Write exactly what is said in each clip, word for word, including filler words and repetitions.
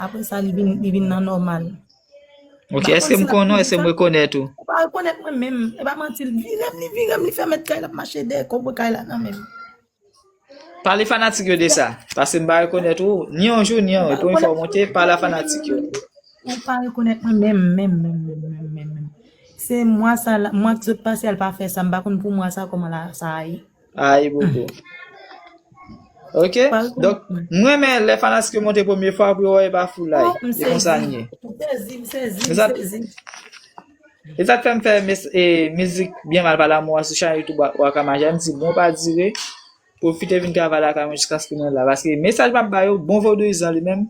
Apre sa, li vin, li vin nan nòmal. Ok, èske m konnen w, èske m rekonèt ou? Ou pa rekonèt mwen menm. E pa manti, li vire m, li vire m, li fè mèt kay la ap mache dèyè kòb kay la nan men m. Pale fanatik yo de sa. Paske m pa rekonèt ou, ni yon jou, ni yon, e premye fwa w monte, pale a fanatik yo. Ou pa rekonèt mwen menm, menm, menm, menm, menm, menm, menm. Se mwa sa la, mwa ki sot pase a, l pa fè sa, m pa konn pou mwa sa kòman la, sa a ye. Ay, bobo. Ok? Donk, m renmen lè fanatik yo monte premye fwa pou yo wè e pa foulay. E konsa n ye. M sezi, m sezi, m sezi. E sa k fè m fè mizik Byen Mal Pale Amou a sou chanèl YouTube Waka Maja. M di, bon, pa dire, pwofite vin travay lakay mwen jiskaske mwen la. Paske mesaj m ap ba yo, bon vodouyizan li menm,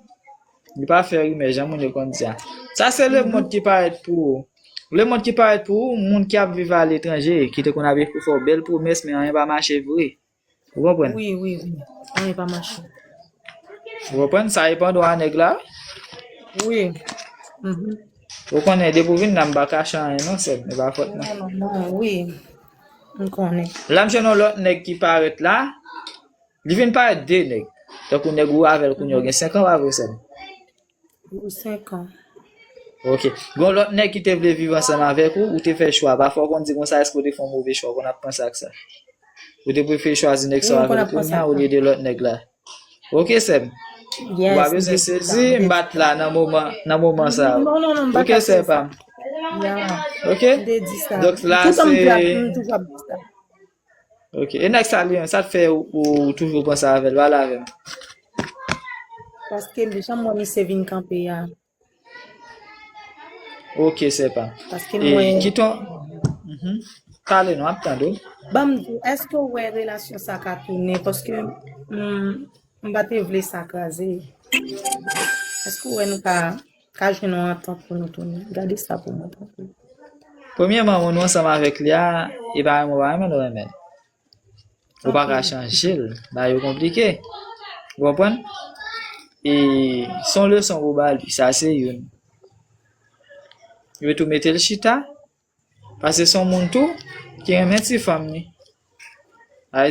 li pa fè rimè, jan moun yo konn di a. Sa se lemonn ki parèt pou ou. Lemonn ki parèt pou ou, moun ki ap viv aletranje, ki te konn ap fè w bèl pwomès, men anyen pa mache vre. Ou konprann? Wi, wi, wi. Anyen pa mache. Ou konprann? Sa e pandan a nèg la? Wi. Mhm. Ou konnen, depi w vin la, m pa kache anyen, non, sè m. E pa fòt mwen. Non, non, non, wi. M konnen. La, m jwenn yon lòt nèg ki parèt la. Li vin parèt de nèg. Tankou nèg ou avè l kounye a, ou gen senk an, pa vre, sè m? Pou senk an. Ok. Gon lòt nèg ki te vle viv ansanm avèk ou, ou te fè chwa. Pafwa, ou konn di konsa, èske ou te fè yon move chwa? Ou konn ap panse ak sa. Ou te prefere chwazi nèg sa avè l kounye a olye de lòt nèg la. Ok, sè m. Ou pa bezwen sezi, m bat la nan moman, nan moman sa. Non, non, non, m pa ka sezi. Ok, sè pa m. Ok? Donk la, se Ok. E nèg sa li menm, sa t fè ou, ou toujou panse avè l? Pale avè m. Paske jan m wè misye vin kanpe a. Ok, sè pa. Paske e, mwen ki ton Mhm. Pale non, ap tande w. Ban m di w, èske w wè relasyon sa ka tounen? Paske, mm, m pa te vle sa kraze. Èske w wè nou ka, ka jwenn yon antant pou nou tounen? Gade sa pou mwen, tanpri. Premyèman, moun ou ansanm avèk li a, e pa renmen w pa renmen l, ou renmen l. Ou pa ka chanje l. Bagay yo konplike. Ou konprann? E se yon leson pou ba li, sa se youn. Yo tou mete l chita, paske se yon moun tou ki renmen ti fanm li.